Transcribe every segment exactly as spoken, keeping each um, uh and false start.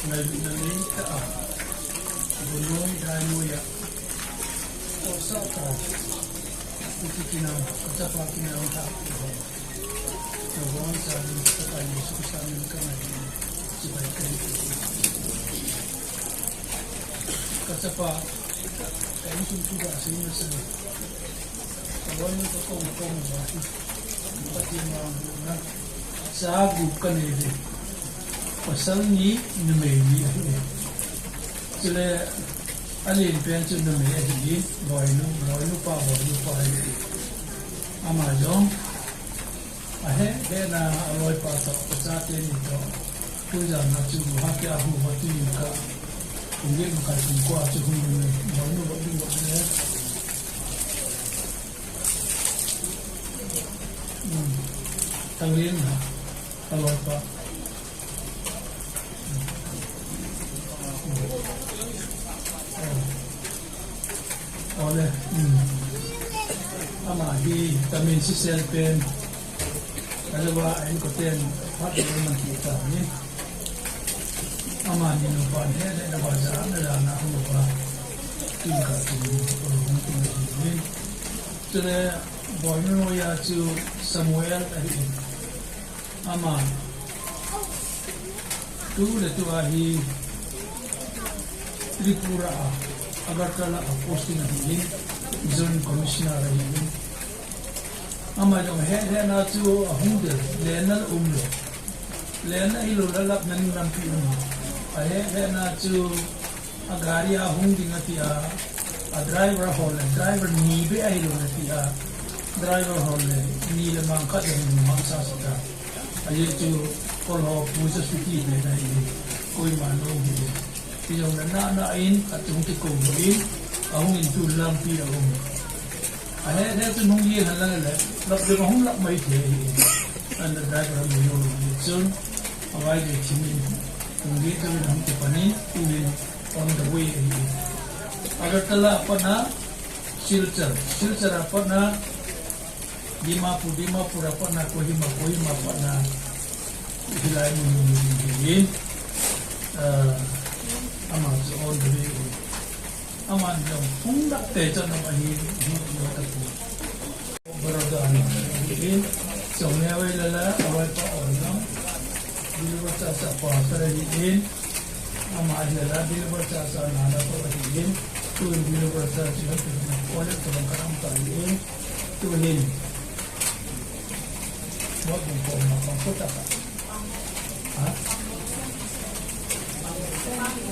Nalina nei ta a, gunoi dainoi a, osa ta, iti kinam, kachapa kinam ta, nabon sa ni kachapa ni su sa ni kanai, chibai kai. Kachapa, kai sum tu da sa ni sa. Wan ka kong kong wa. Pati ma na. Sa gu ka nei ve. Pasal ni numei ni ahi. Chule alen pen chu numei ahi. Boinu, boinu pa, boinu pa ahi. Ama jong. Ahe, he na aloi pa to, pa cha te ni to. Tujan na chu ha kya hu ha tu ni ka. Kung ye ma kai kung kwa chu hung ni. Boinu, boinu, boinu. Tang lin na, ka loi pa. Ole, ama hi tamin sisel pen. Alaba en ko ten, phat de man ki ta ni. Ama ni no pa ne, ne ba ja, ne la na ko pa. Kin ka tu, ko ni. Chule, boinu ya chu Samuel ahi. Ama. Tu le tu ahi. Tripura a. Agartala a posting ahi. Zone Commissioner ahi. Ama jong he, he na chu ahung de. Lena um le. Lena ilo la lap na ni lampi um. A he, he na chu A gari a hung ding ati a, a driver ho le, driver ni be ahi lo ati a, driver ho le, ni le mang khat le ni mang sa sa ta. A ye chu kol ho pu sa su ti be na hi, koi ma lo hi le. Ti jong na na na in, a chung ti ko bo in, a hung in tu lampi a hung. A he, he chu nung ye han la le, lap le ma hung lap mai the hi. An the driver mi lo ni chun, a vai de chi min, nung ye chu hung ti pa ni, u ni, on the way ahi. Agartala a pat na Silchar, Silchar a pat na Dimapur, Dimapur a pat na Kohima, Kohima a pat na hilai mun mun mun mun hin, ah, ama chu on the way ahi. Ama jong hung dak te chan ama hi, hi, hi ta pu. Baroda ni, hi, Chongneo le la, awai pa on na. Deliver cha cha pa ta le hi in. Ama hi la, deliver cha cha na la pa hi in. Tu deliver cha cha na tu na ko le tu ka ram ta hi in. Tu hin. Mo bung ko ma ko ko ta ka. Ha?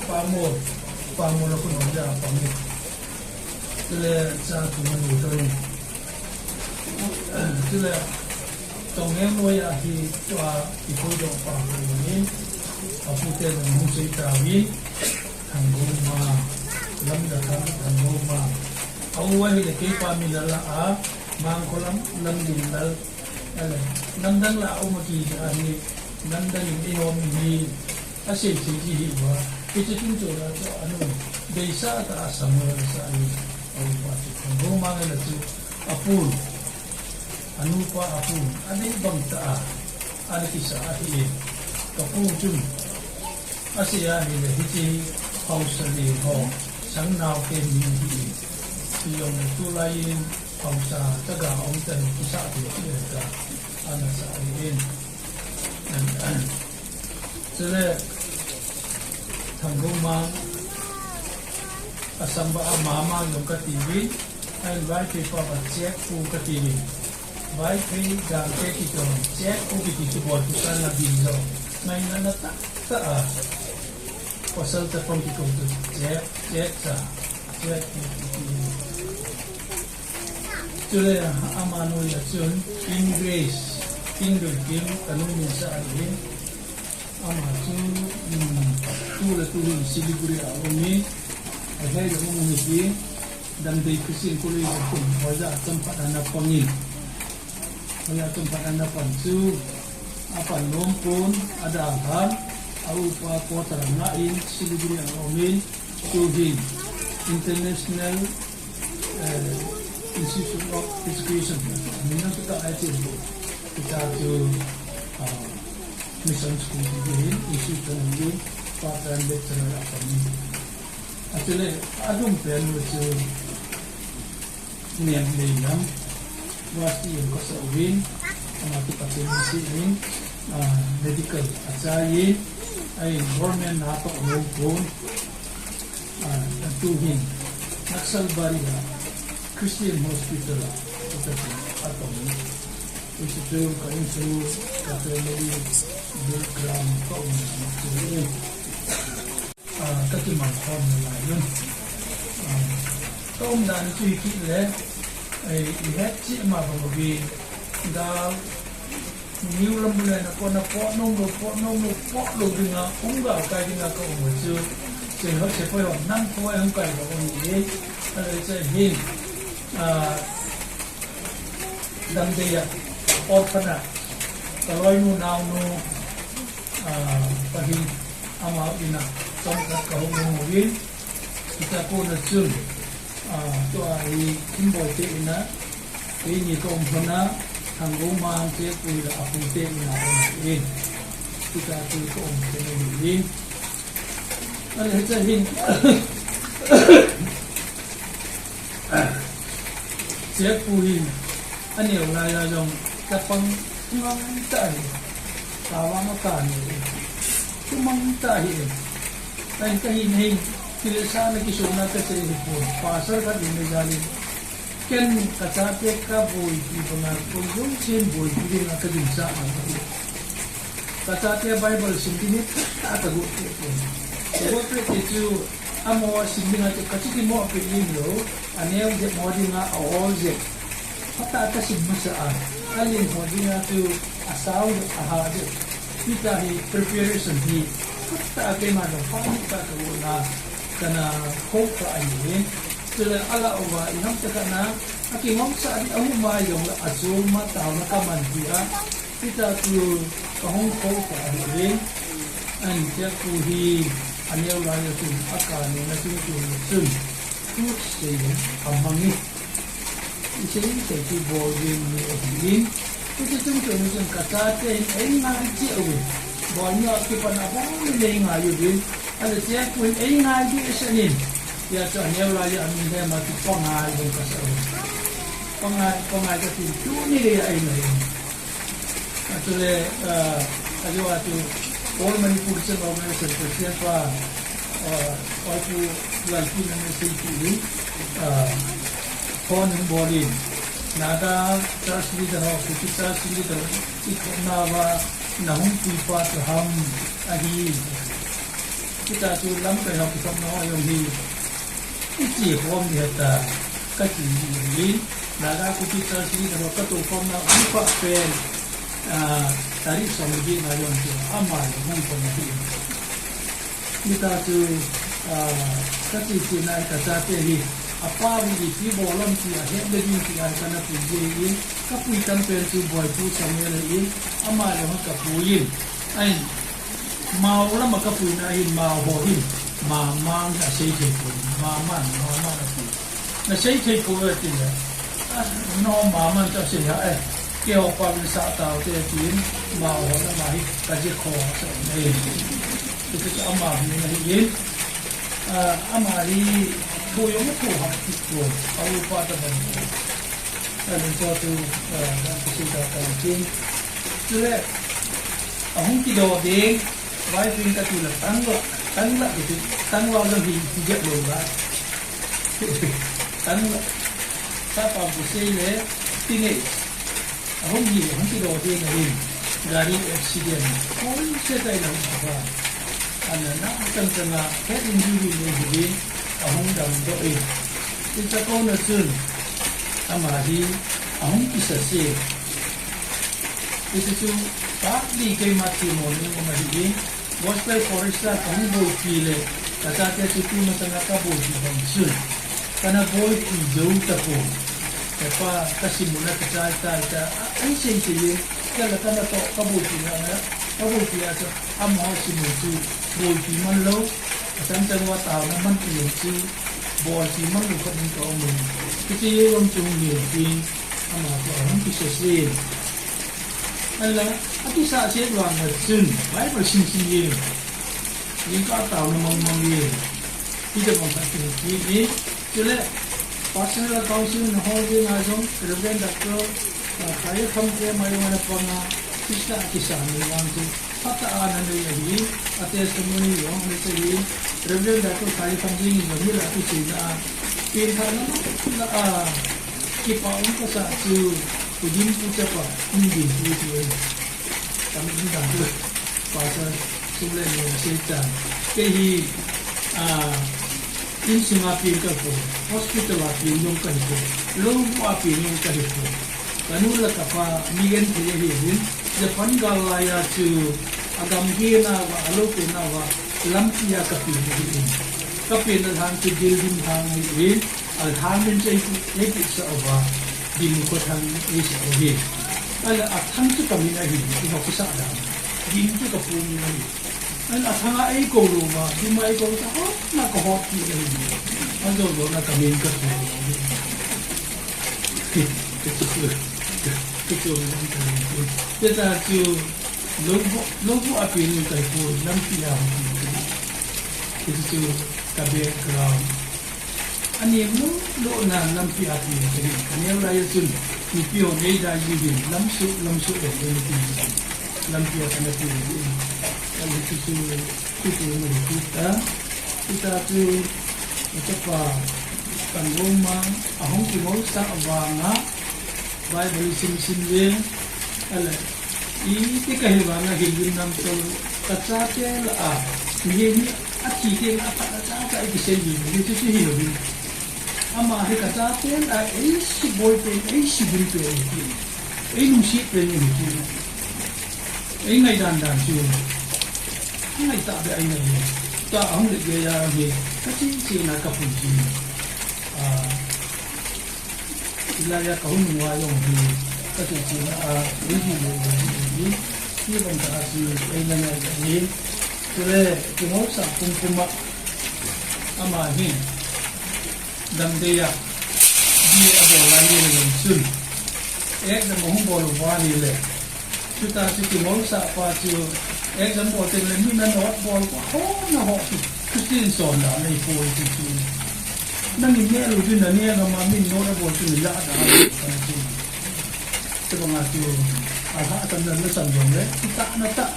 Pa mo, pa mo lo ko no ja pa mo. Tu le cha tu mo no ta ni. Chule, Chongneo noi a hi tua i koi dong pa ko ni, a pu te nung hung sei ta uvin, Thanggou ma, Lamda Thang, Thanggou ma. A u ahi le kei pa min la la a, Mangkholam, Lamdin Lal, a le, namdang la a um a ki ahi, namdang in ei hom in hi, a sei sei ji hi uva, kei chu tun chu la chu a nu, deisa ta a Samuel sa hi, a u pa chu, Thanggou ma la chu, a pun. Anupa apun, adei bang tah a, ana kisa ahi e. Kapu chun, asei ahile hiche haosa le ho, sang nao te ni ahi e. Tijong le tulai in, haosa chaga um tah in kisa te ti le ta, ana sa ahi e. Chule, Thanggou ma, Assam a mama jong kati uvin, ahin Vaiphei pa va Chek pu kati uvin. Vaiphei Gangte kiti jong, Chek pu kiti chu bol tu san la din jong. Ngaina na tah tah a. Pasal chapang kiti jong chu Chek, Chek cha, Chek pu kiti uvin. Chule ama noiya chun King Grace, King Grace, King kanu min sa ahi. Ama chu, um, tu le tu hin Siliguri a um in, ahile um in ti, Damdei Christian College a kum, hoiya chomkhat ana pang in. Hoiya chomkhat ana pang chu, apan nom pon, adalhan, a upa quarter a nga in, Siliguri a um in, tu hin International, eh, Institute of Education, min na tu ta ai ti bu, kita tu, ah, Mission School ti hin, Institute of Education, Part time lecturer a kon. Actually, adung pen u chu nem nei lam. Vasti in ko sa uvin. Ama tu patin si in. Ah, medical a chai in. Ai government na to mo pon. Ah, tu hin. Naxalbari a Christian Hospital a. Ito a to mo. Ito tu ka insu ka family background ka um na tu. Ah, ka kimang khom na lai yun. Ah, ka umdan chu hi kit le, eh, i het chi ma ba mo bi, da, niu lam bu le na ko na po nong lo, po nong lo, po lo ding a, um ga kai ding a ka um chu. Che ho che po yo, nang ko ai hung kai ba mo ni, a le che hin, ah, dam de ya, orphan a, ka loi nu nau nu, ah, pahing ama in a, chomkhat ka hung hung uvin, hitia kona chun, ah, tua hi Thimboi te in a, keini ka um hon a, Thanggou Mang te pu hi la a pu te in a um in, hitia chu ka um te ni uvin. Ale hitia hin, Che pu hin, aneo lai a jong, chapang, mang ta hi, ka vang a ka ni, tu mang ta hi, ai ka hin hin, kilesa na kisona ka che hi pu, pastor ka din na jali, ken ka chate ka boipi banga, ko jong chen boipi dinga ka din sa na. Ka chate Bible sim ding hi, ta ka gu te pu. Ka gu te te chu, Amo a sim ding a chu ka chi kimo a pe lim lo, a neo jep mo ding a, a ol jep. Phatah a ka sim masa a, a lim mo ding a chu a sao jep, a ha jep. Hitia hi preparation hi phatah a keima jong pha ni ta ka u na, ka na kho ka a hi. Chule a la uva i ham ta ka na, a kingom sa ni a hu ma jong la a chu ma tao na ka man hi a. Hitia chu ka hung kho ka a hi. An tia pu hi a neo lai a chun a ka ni na chun chun chun. Thu sei a mang i. I sei i sei chu bol jing ni a hi in. Hitia chun chun chun ka chate in ei ngai chi a uvin. Bol ni a kipan a bol ni lei ngai uvin. A le tia pu in ei ngai di a sa nin. Tia chu a neo lai a min le ma chu pa ngai bol ka sa uvin. Pa ngai, pa ngai ka tin tu ni le a ei ngai. Actually, uh, ajo atu All Manipur Christian Organization President pa, uh, Hoipu Lalpi na message pi, uh, phone hung bol in. Naga church leader ho, Kuki church leader, i khona va, na hung pi pa tu ham ahi. Kita tu lam kai ho ki khona ho jong hi. I chi khom ni heta, ka chi ni, Naga Kuki Church ni ka ka to khom na, ni pa pen, ah, tarik som ni na yon chu, ama ni hung ko na hi. Ni ta chu, ah, ka chi chi na ka chate hi, a pa ni di pi bo lam chi a, het le din chi a, ka na pu je in, ka pui tam pen chu boi pu Samuel in, ama ni hung ka pu in. Ai, Mao lama ka puina hin, Mao ho hin, Mamang a sei thei poi, Maman, Maman a ti. Na sei thei poi a ti le, ah, no Maman ka sei ha, eh, keiho pa min sa tao te tin, Mao ho lama hi ka je kho sa nei. Ti ti ama hi na hi in, ah, ama hi thu jong thu ha ti ko, a u pa ta ban ko. A lung cho tu, ah, dan ki sei ta ta tin. Chule, a hung kido ding, Vai pin ka ti la tang la, tang la ki ti, tang la la hi, hi jet lo la. Tang la. Sa pa bu sei le, ti nge. A hung hi, a hung kido ding a hin. Gari accident. Koi se tai la hung ba. Ana na tang tang a, he in ju ju le hi ding, a hung dam do in. Tin cha ko na chun. Ama hi, a hung kisa se. Hichu chu, partly keima themmo ni um ahi in, Gospel Forest a kahung boipi le, ka chate chu tu masanga ka boipi bang chun, kana boipi jou tapon. Hepa, ka simuna ka chai tai ta, a, an sei sei le, kala kana to, ka boipi na, ka boipi a chu, amaho simu chu, boipi man lou, a chan chan uva taona man ti chu, boipi man lou ka ding ka um in. Hiche jong chu hung hin, ama chu ahung kisa se. Ahinla, akisah set vang a chun, Bible sim sim jeng. Jingkah taona mong mong in, hitobang khat kihi kit in, chule personal counseling na hol ding a jong, Reverend Doctor, ah, Khaikhamte mai vang a pang a, Sister Kisami vang chu, phatah a ana nei ahi, a testimony jong ana sei in, Reverend Doctor Khaikhamte in jong hilai a kiseina a, pengthah na la a, kipa um kasa chu, Kudin pu chapa, Kudin pu chu, Kami in dan tu, pastor sum le nung sei chan. Kei hi, ah, insunga peng ka hipoi, hospital a peng jong ka hipoi, lou a peng jong ka hipoi. Ka nu le ka pa mi genthei ahiuvin, Japan gal lai a chu, a gam hina uva, a lou pena uva, lampi a ka peng ahi in. Ka peng na lhang chu building lhang ahi in, a lhang min chu ei pu, ei pu sa uva, Ding ko thang ei sa uve. Ahile a thang chu ka min ahi, i ho kisa dan. Ding chu ka pu min ahi. Ahile a thang a ei kou lou ma, ding ma ei kou ta, hot na ka hot kit ahi. A jo jo na ka min ka pu. Ka chu pu, ka chu min ka min. Te ta chu lou bu, lou bu a pi ni ka pu, lampi a pu. Ka chu ka background. Anem lou lou na lampi a peng kahi. Ka neo lai a chun, mipi hon ei dai jiuvin, lamsuh, lamsuh le, ei mipi lampi a kana peng jiuvin. Ka lu chu chu, chu chu na hi ta. Chu ta chu, ka chapa, kan gom ma, ahung kimousah vang a, Bible sim sim jeng, ahile, iti kahi vang a hin lim nam tol, ka chate lah a, mihem hi athi teng a phat a cha cha i kisei jing, hichu chu hilou in. Ama hi ka chate lah a, ei suboi pen, ei suboi pen, ei lungset pen, ei ngaidan dan chu, ngaitah beh a ngai. Tua ahung le gei a hi, ka che che na ka pui jing. Ah, Hilai a ka hung nung a jong hi, ka che che na a, ei hi le le hi, hi, hi bang ka a si, ei na ngai ka hi. Chule, kimousah pum pum a, ama hi, dam dei a, B A a bol a ni le jong chun. Ek dam a hung bol uva ni le, Chuta chu kimousah pa chu exam bol teng le min a note bol pa ho na ho chu Christian son da nei poi chu chu. Na min neh lou chu na neh ngam a min note a bol chu na ya da chu. Chubang a chu a lhahsam na na sam jong le kitah na tah.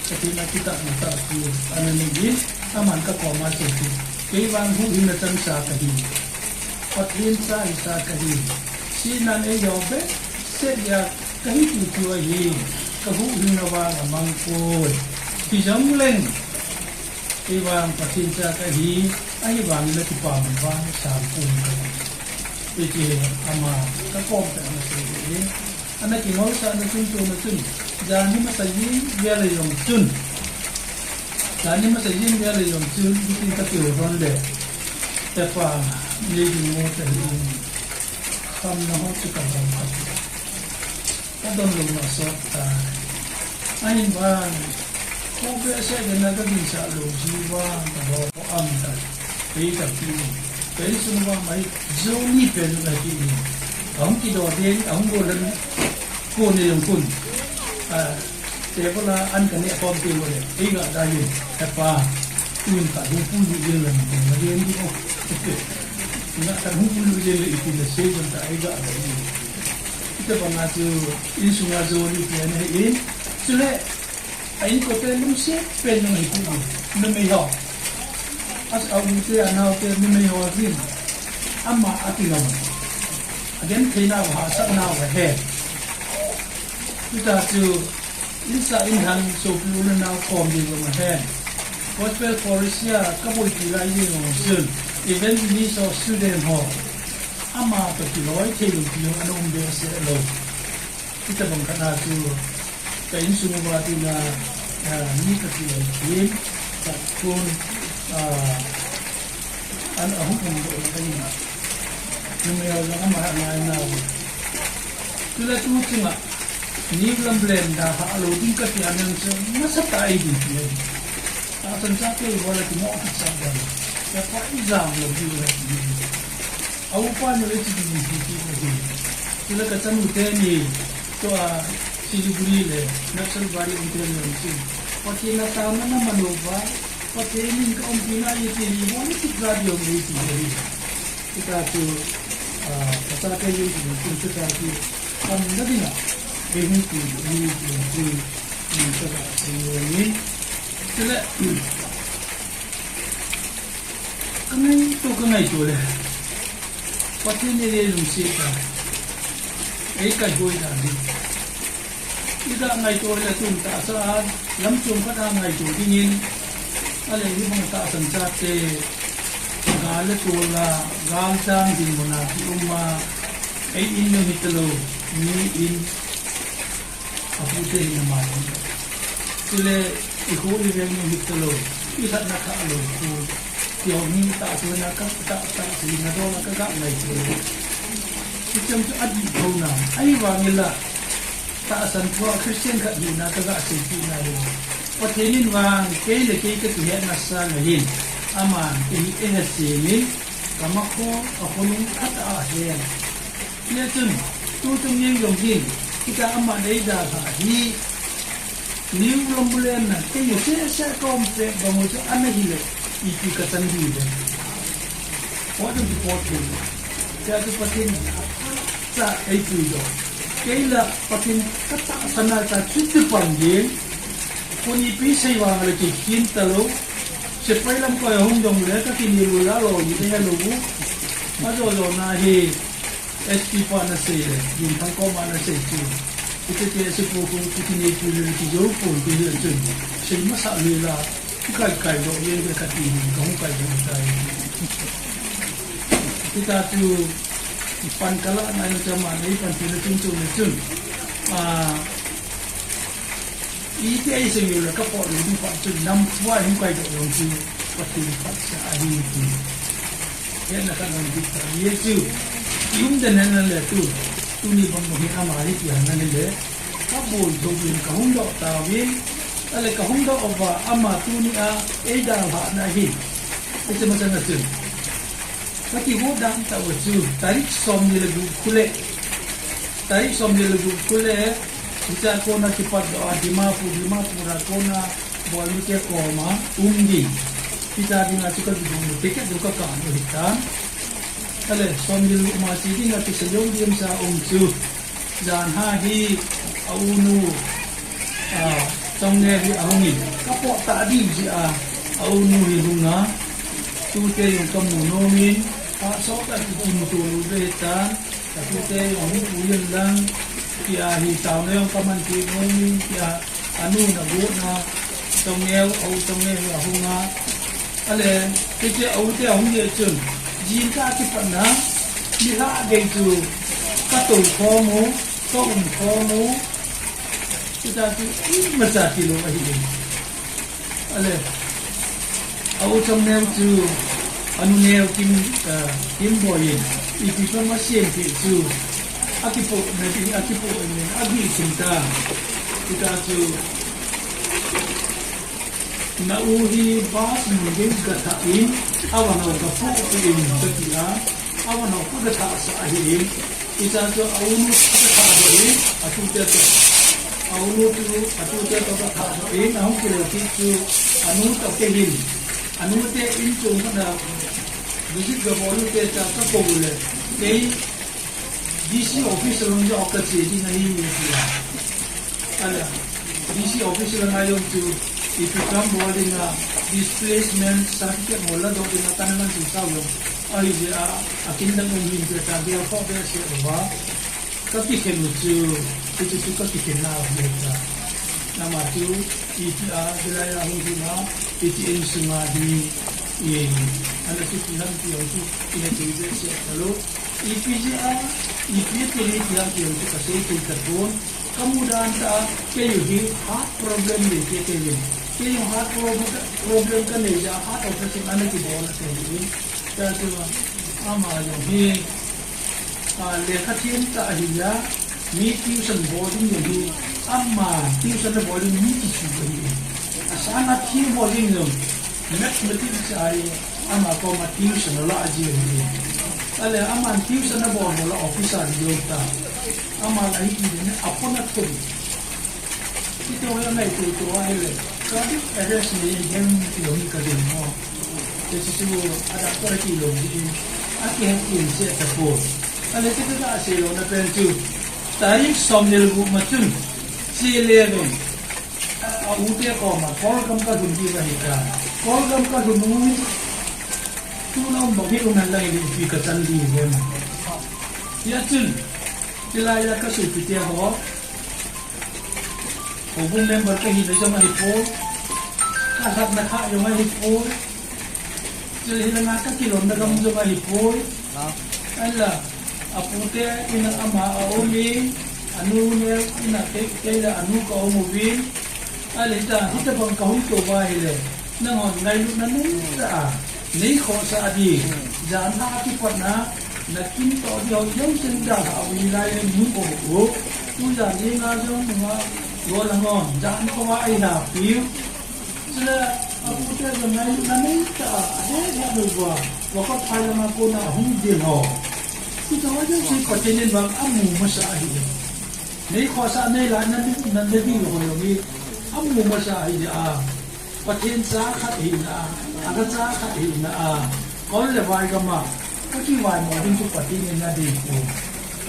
Ka ti na kitah na tah chu ana nei in aman ka kom a chu chu. Kei vang huhhingna changsa kahi. Pathen cha hisa kahi. Sinan ei jou behseh dia Kahi tutu ahi, ka huhhingna vang amang poi. Hijongleng, kei vang Pathen cha kahi, ahivangin na kipah man vang sang pum kahi. Hiti hi ama ka kom tah a ana sei hi. Ana kimousah na chun, tu na chun, jan hi masa jing vel a jong chun. Jan hi masa jing vel a jong chun, hitin ka tiu ron le. Hepa, nei ding mo kahi. Khamna ho chu ka dong ka ti. Ka dong lou na sot ta. Ahin vang, ko behseh ding na ka ginchat lou ji vang ka dong ko am ta. Kei ka ti. Kei sung vang mai, Johnny pen na ti ni. Ahung kido ding, ahung go lem. Ko ni jong kun. Ah, Table a an ka neh khom teng uleh, ei ga dai in, hepa, tun ka hung pui lut jeng lang, na gen di o. Nga ka hung pui lut jeng le iti na sei jong ta ei ga dai in. Hitobang a chu insunga joli pen ahi in, chule, a inkote lungset pen jong ahi poi, numei ho. A, a u te, a nao te, numei ho hin, ama a kingam. A genthei nau, hahsat nau ahi. Chuta chu, Insa inlhang sopi u le nao kom ding jong ahen. Gospel Fellowship a ka boipi lai ding jong chun, evangelist ho student ho, ama toh kiloi thei lou ti jong ana um behseh lou. Hitobang khat a chu, ka insung uva tina, ah, mi ka ti lou tin, ka kun, ah, an ahung um doh na ka ina. Numei ho jong ama angai nau. Chule tu chunga, New lam blem da ha lo ding ka ti a nang chu nasa ta ei ding ti ei. Tahsan cha kei bol a kimoh kisa dan. Ka pa i jam lou ding la ti ei. A upa nu le chi ding ti ti ko ding. Chule ka chanu te ni to a Siliguri le Naxalbari um te ni um chin. Pathen a taona na man lou va. Pathen in ka umpi na iti ni mo ni kit ga di om ni ti ni. Kita chu, ah, pasa ke ni ti ni chu ta ki kam na ding a. Be hung ti ni ti ni chu ni ta ga si ni ni. Chule, ka ngaito, ka ngaito le. Pathen in eilungset a, eikaihoi dan hi. Ida ngaito le tun tahsa a, lam chom khat a ngaito dingin, ale hibang tahsan chate, gal le tol a, gal chang ding mun a kium a, ei in jong hitalou, mi in, Apute hin ama hin. Chule, i khu i veng nu hitalou, i khat na kha lou khu. Ti ho ni ta chu na ka ta ta si na do na ka ga ngai chu. Ti chang chu a di tho na, ahivang ila. Tahsan thua Christian khat hina ka ga sei ti na lo. Pathen in vang, kei le kei ka kihet na sa na hin. Aman, kei hi e ha se ni, ka ma kho, a kho nung khat a hen. Hijeh chun, tuchung jeng jong hin, hitia aman eidalhah hi, New Lambulane a, kei sese ka um pet bang u chu ana hile, ipi ka chan diu ve. What is the point? Hitia chu Pathen in, cha eipui doh. Kei la Pathen ka tahsan a cha chu ti pan jeng. Koni pi sei vang le kei khin talou. Sepai lam koi hung jong le ka kini lu la lou, ni te helou. Ajo jo na hi. S P pa na sei le, Ginthang koma na sei chu. Hiche te S P pu khu, hiche nei chu le, kijou pon ti le chun. Sei masa le la, kai kai lo ye le ka ti ni, ka hung kai lo tai. Hita chu, pan kala na yo chama nei pan ti le chun chun le chun. Ah, Iti a isei u le ka pot lou ding phat chun nam pua hung kai doh jong chu Pathen phatsah ahi ti. Hetna ka nang dik ta. Hijeh chun, i um den hen le tu, tuni bang bang hi ama hi ti han na le, ka boi tho uvin ka hung doh tauvin, ale ka hung doh uva ama tuni a eidalhah na hi. Hiche masang a chun. Ka kihou dan tah u chu, tarik somni le gup khule. Tarik somni le gup khule, hiche a kona kipat doh a, Dimapur, Dimapur a kona bol mite koma um ding. Hitia dinga chu ka kidong u, ticket jong ka kan u hitan. Ale, somni le gup ma che dinga kisei jong diam sa um chu. Jan ha hi a u nu, a, Chongneo hi ahung in, ka pot tah ding jeh a, a u nu hi hung a, tute jong ka mu nom in, ka so ka kimu to lou ve tan, ka tute jong hung pu yin lang, tia hi taona jong ka man kit nom in, tia a nu na bu na, Chongneo, a u Chongneo hi ahung a, ale, hiche a u te ahung jeh chun, jingkah kipat na, nilhah gei chu, ka tou khom u, ka um khom u, hitia chu imacha tilou ahi in. Ale, a u Chongneo chu, a nu neo Kim, eh, Kimboi in, ipi pam a siam peh chu, akipoh na ding, akipoh in, agih khin ta. Hitia chu, Na u hi bus mun gei ga thah in, a van ho ga pu pu in ka ti a, a van ho pu ga thah sah ahi in, hiche chu a u nu ka thah doh in, a tute toh. A u nu chu, a tute toh ga thah doh in, a hung kile kit chu, a nu toh kei hin, a nu te in chung ka na visit ga bol u te cha ka kou le, kei D C office lang jong ka che ding ahi ti a. Ala, D C office lang a jong chu, ipi kam bol ding a, displacement certificate mo la doh ding a, kana man chu sao jong. Ahi jeh a, a kin dang um hin te ta, bia kho be se uva. Ka kikhen u chu, chu chu chu ka kikhen na u ta. Nama chu, ipi a, bilai a hung ding a, ipi in sunga ding, in, ana chu pi ham ti jong chu, ina chu be se ta lo. Ipi jeh a, ipi ti le ti a ti jong chu kasei thei tapon. Ka mudan tah a, kei u hi heart problem nei te kei u. Kei u heart problem, problem ka nei jeh a, heart operation ana kibol a kei u. Tia chu ama jong hi, a, lekha them tah ahi a, mi tuition bol ding jong hi, ama tuition bol ding mi kichu ahi. Asang a thil bol ding jong, mathematics ahi, ama koma tuition ala aji ahi. Ale, aman tuition abol bol a officer ahi ta. Ama la hi ti ne apon a thum. Ti to ya ngai tu to a hele. Cardiac arrest nei ahi em ti jong hi ka ding mo. Hiche chu a doctor a kilom ding in, akihet in sei tapoi. Ahile hiche ka sei louna pen chu, tarik somni le gup ma chun, C eleven, a, a u te koma Kolgam ka lhun diu ahi tai. Kolgam ka lhun un, tuna um bang hi um hen lang, ipi ka chan ding em. Hia chun, hilai a ka sopi te ho, houbung member ka hina jong ahipoi, ka lhatna kha jong ahipoi, chule hilanga ka kilomna gam jong ahipoi. Ahinla, a pute in a ama a um in, a nu neo in a kei, kei le a nu ka um uvin. Ahile hita, hitobang ka hung tou uva ahile, nanghon ngailutna neitah a nei khohsah ding, jan a kipatna na kin toh ding ho jong chen dalha u hilai in hung um u. Tujan dinga jong nunga, gollhang hon jan khovah a eihapiu. Chule a pute jong ngailutna neitah a, ahe he lou uva, wakot phai lama kona ahung ding ho, hiche ho jouse Pathen in vang amu masa ahi. Nei khohsah, nei lhatna, na, na ding ho jong hi amu masa ahi a. Pathen cha khat ahina a, alhacha khat ahina a, kol le vai gam a ka kivaimo ding chu Pathen in nadei poi.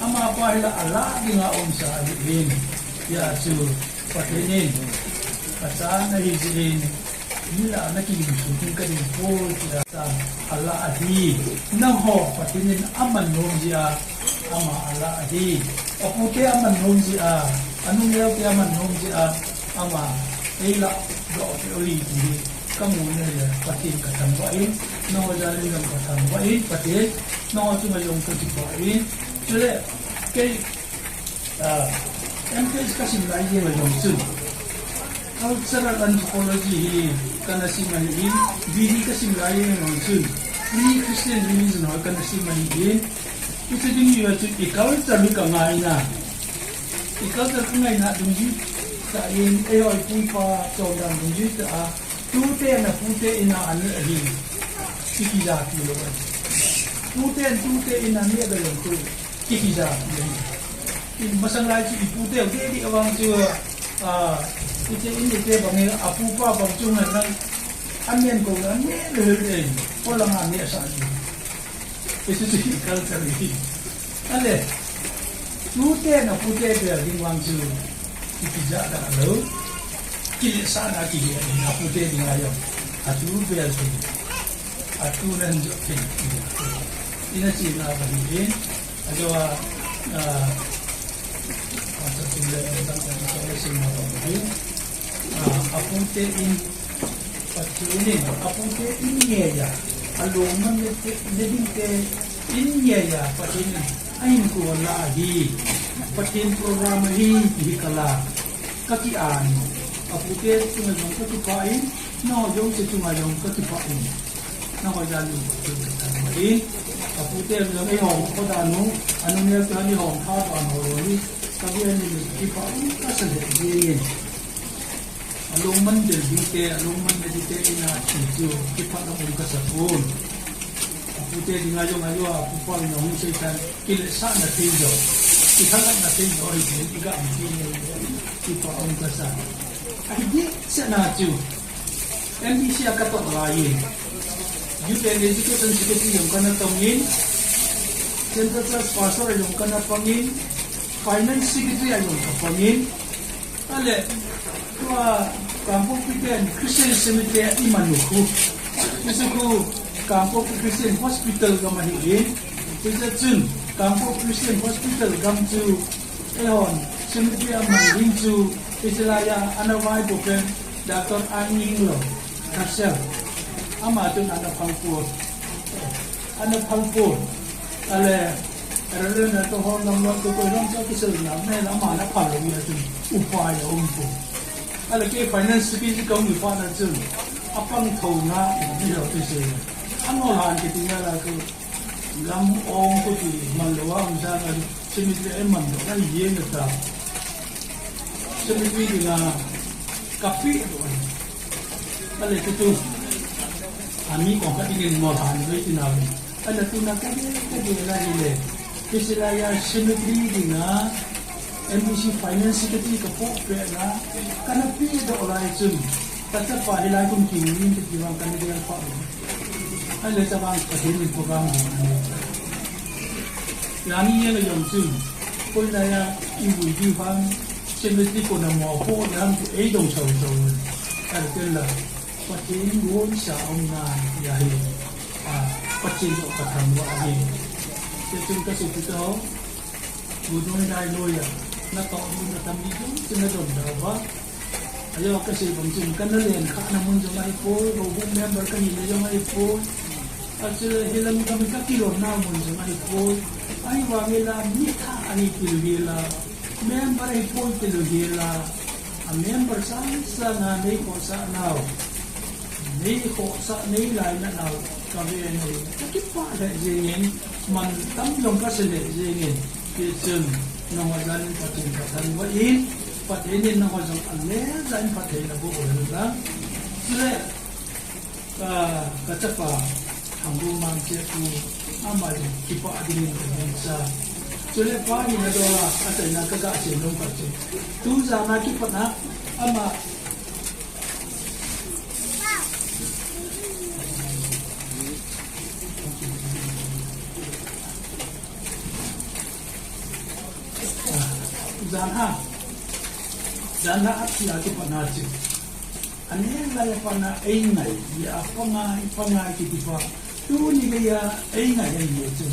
Amapa hi la alah dinga umsa ahin, hia chu Pathen in kachan ahi jeh in, mi lah a na kilungset ding ka dei poi tia alah ahi. Nangho Pathen in aman nom jeh a, ama alah ahi. A pute aman nom jeh a, a nu neo te aman nom jeh a, ama eilah doh peh u ahi ti hi ka mu in ahile, Pathen ka thangvah in, nangho jal in jong ka thangvah in, Pathen, nangho chunga jong ka kipah in. Chule, kei, ah, M Th ka sim lai jeng a jong chun, Cultural Anthropology hi kana sim ahin, B D ka sim lai jeng a jong chun, Pre-Christian Religion ho kana sim ahin, hiche ding hi chu i culture hi ka ngai in a, i culture ka ngaina dungjui tah in, eiho i pu i pa chondan dungjui tah a, tute in a pute in a aneh ahi, i kijat lou ahi. Pute in tute in a aneh ahi jong chu, i kijat lou ahi. I masang lai chu i pute u deh deh vang chu, ah, hiche in ute bang hi a pu pa bang chu ngai nang, amen ko aneh lou ahi, polanga aneh sah ahi. Hiche chu i culture ahi. Ahile, tute in a pute bel ding vang chu, i kijat da lou, kiletsahna kigel in a pute dinga jong, atu bel thei, atu nan jot thei, ina chena ahi in, ajou a, ah, Pastor Tum le, Pastor Tum le, Pastor Tum le, Pastor Tum le, ah, a pute in, Pathen in a pute in ngeiya, alungman le te, le ding te in ngeiya, Pathen in ahin kon lah ahi. Pathen program ahi, ti hi ka lah, ka ki-an. A pute chunga jong ka kipah in, nangho jouse chunga jong ka kipah in. Nangho jal in Pathen ka thangvah in. A pute jong eihon khodan u, a nu neo te hon eihon tha dan u hi, ka bia ni kipah in ka sa le jeng in. Alungman del ding te, alungman le ding te in a thi chu, kipah a um ka sa pon. A pute dinga jong ajou a, pu pa in a hung sei tan, kiletsahna thei jo, kithangatna thei jo, hi thei, i ga um thei, kipah a um ka sa. Ahi ding seh na chu, M B C a ka toh lai in, Youth and Education Secretary jong kana tong in, Central Church Pastor jong kana pang in, Finance Secretary jong ka pang in, Ahile, tua Kangpokpi pen Christian Cemetery a i man u khu, hiche khu Kangpokpi Christian Hospital gam ahi in, hiche chun Kangpokpi Christian Hospital gam chu eihon cemetery a man ding chu, hiche laiya ana vaipo pen Doctor Ang Inglou, Marshall, ama chun ana phal poi, ana phal poi. Ahile, Reverend Doctor Hornam Lal, tu koi lam sa kisel na, me na ma na phal lo ya tu, upai a um poi. Ahile kei finance secretary ka um pa na chun, apang tho na, ni lo tu se. Ano han kiti na la tu, lam ong ko ti, man lo a um sa na, cemetery a man lo, a ye na ta. Cemetery dinga, kapi lo. Ahile tu tu, ami kong ka tingin mo han lo ti na. Ahile tuna ka gel, ka gel a hile, hiche laiya cemetery dinga M B C Finance Secretary ka poh pet na, kana pedoh lai chun, Ka chapa hilai kum kin in kiti vang kana gel pha. Ahile chavang Pathen in program ho. Lani ye la jong chun. Koi la ya i vui di vang. Chen le ti ko na mo ko ya ham tu ei dong sau sau. Ahile ken la. Pathen gon sa um na ya hi. A, Pathen lo ka tham wa hi. Te chun ka su tu to. Gu dong dai lo ya. Na to du na tam di du, chun na dong da wa. Ajo, ka sei bang chun, kana len kha na mun jong ahipoi, houbung member ka hina jong ahipoi. Achule hilam kami ka kilom na mun jong ahipoi. Ahivang in la mi tha ahi kil hi la. Member ahipoi kil hi la. A member sang sang a nei khohsah nau. Nei khohsah nei lainat nau. Ka ve nei. Ka kipah lheh jeng in. Mantam jong ka sei lheh jeng in. Hichun, nangho jal in Pathen ka thanva in, Pathen in nangho jong alejah in phatthei naboh u hen lang. Chule, ah, ka chapa, Thangbommang Chepu, ama jong kipah ding in ka gingcha. Chule, pa hina dola, achaina ka ga sei nom khat chu. Tu jan a kipat na, ama, Jan a, jan a athi a kipat na chu. Aneng lai a pat na eingai, ya pangai, pangai kiti pa. Tuni gei a eingai ahi chu.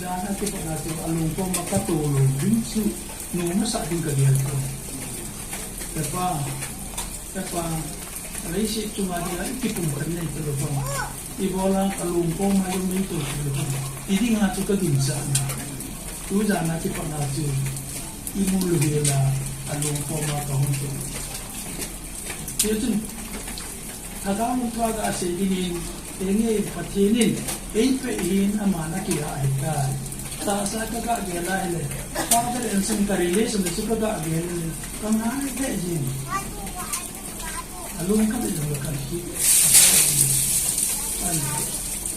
Jan a kipat na chu alung kom a ka tolou ding chu. Nom masa ding ka gel chu. Te pa, te pa. Leiset chunga dinga i kipumkhat nei talou pon. Ibola alung kom a jong nei talou pon. Ti dinga chu ka ginchat na. Tu jan a kipat na chu. I mul vela alung kom a ka hung tu. Hichun. Thagau mun thua ga sei dingin. Enge Pathen in. Ei pe hin ama na kila ahitai. Tahsa ka ga gel a hile. Father and son ka relation chu ka ga gel a hile. Ka ngai lheh jin. Alung khat le jong le khat hi. Ai,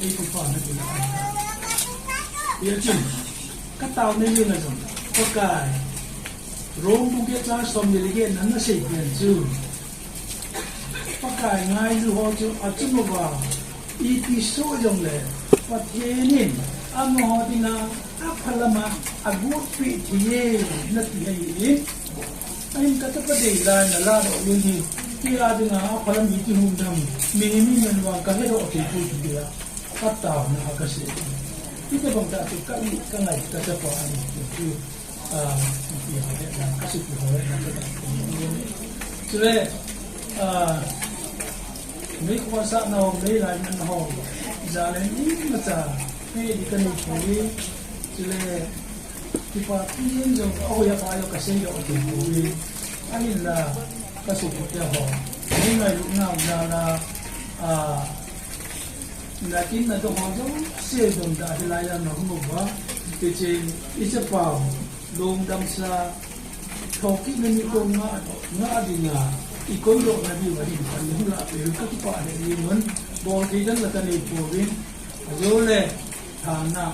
ei ko pa na kila ai. Hijeh chun, ka taona jong le jong, Pakai. Rome bung get chang som ni le get na na sei pen chu. Pakai ngailu ho chu achung uva. Ipi soh jongle, Pathen in amaho dinga aphalam a agotpeh thei e, nati ahin. Ahin ka chapa dei lai nalahdoh uvin hi, kei a dinga aphalam hi kihung dam, mihem iman uva kahedoh thei poi ti dia, kataona a kasei. Hitobang tah chu ka, ka ngai ka chapa ahi ti chu. Ah, ipi ho le na, ka sei ipi ho le na, ka sei ipi ho le. Chule, ah, mei khohsah na ho, mei lainat na ho, jalen imacha, pe di ka nei poi. Chule, kipa tin jong, ahoi a pa jong ka sei jong ka nei poi. Ahinla, ka sei ipi ho. Mei ngailut na ho jal a, ah, na kin na dong ho jong, sei dong da hilai a na hung uva. Te che, i chapa ho. Lungdamsa, thokit na ni ko nga, nga dinga, i koidoh na diu ahin, pan hung lah peh u ka kipah lheh jeng un, bol thei dan la ka nei pouvin, ajole, thana,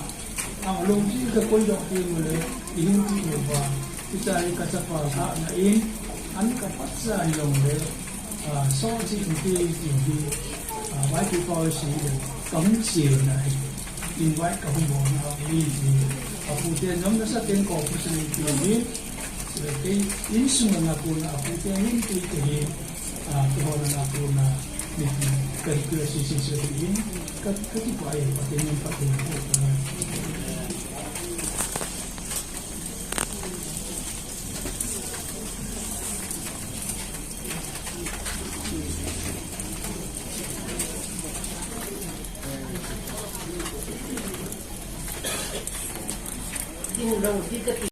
alung thim ka koidoh diu le, i hung ti uva, hitia hi ka chapa lhahna in, an ka patsa jong le, Ah, so chi ti ti ti ti, ah, vai ti ko si le, ka hung si na hi. Invite ka hung bol na hi ti. Apu te nom nasa ten ko pu si ti ti. Le kei insung na ko na apu te hin ti ti hi. Ah, ko na ko na ni ti. Ka hi ko si si si ti. Ka, ka ti ko ai pa te ni pa te ko.